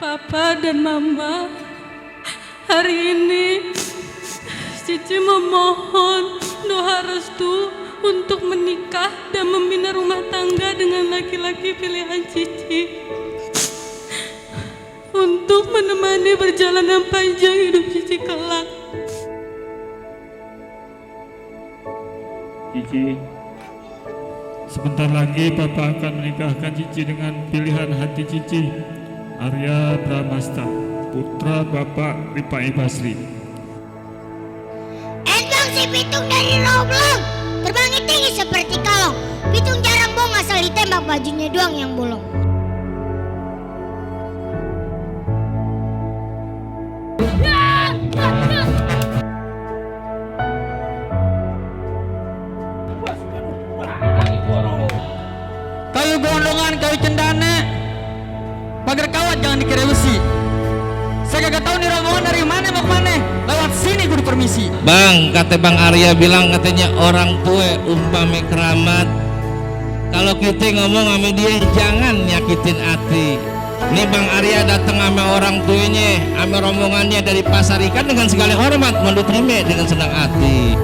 Papa dan Mama, hari ini Cici memohon doa restu untuk menikah dan membina rumah tangga dengan laki-laki pilihan Cici, untuk menemani perjalanan panjang hidup Cici kelak. Cici, sebentar lagi Papa akan menikahkan Cici dengan pilihan hati Cici, Arya Bramasta, putra Bapak Ripai Basri. Entong si pitung dari Roblong, terbangnya tinggi seperti kalong. Pitung jarang bohong, asal ditembak bajunya doang yang bolong. Kayu gondongan, kayu cendana, pagar kawat jangan dikira besi. Saya kagak tahu nih rombongan dari mana mau kemana. Lewat sini gue permisi. Bang, kata Bang Arya bilang katanya orang tua umpame keramat. Kalau kita ngomong sama dia jangan nyakitin hati. Nih Bang Arya datang sama orang tuanya, sama rombongannya dari pasar ikan dengan segala hormat, mau diterima dengan senang hati.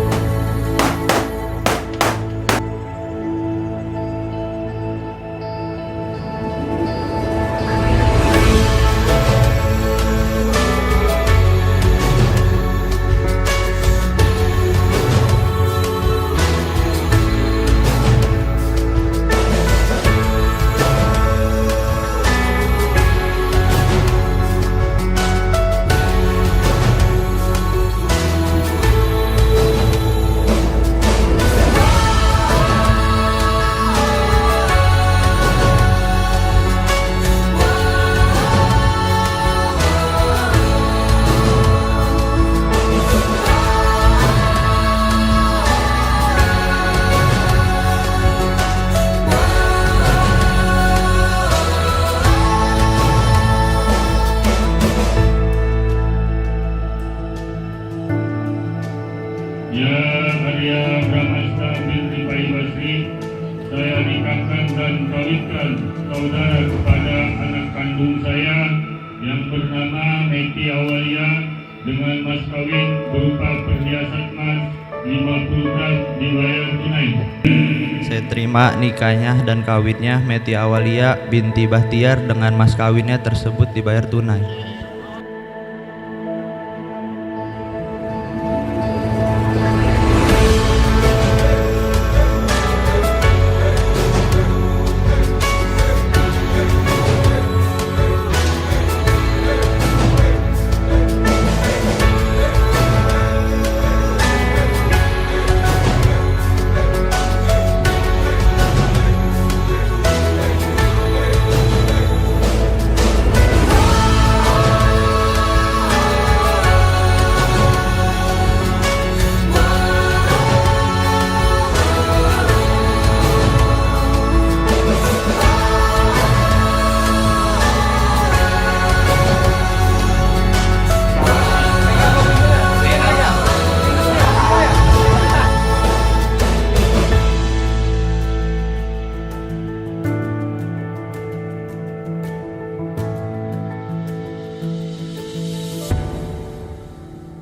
Ya Arya Bramasta binti Ripai Basri, saya nikahkan dan kawinkan saudara kepada anak kandung saya yang bernama Meti Awalia dengan mas kawin berupa perhiasan emas 50 gram dibayar tunai. Saya terima nikahnya dan kawinnya Meti Awalia binti Bahtiar dengan mas kawinnya tersebut dibayar tunai.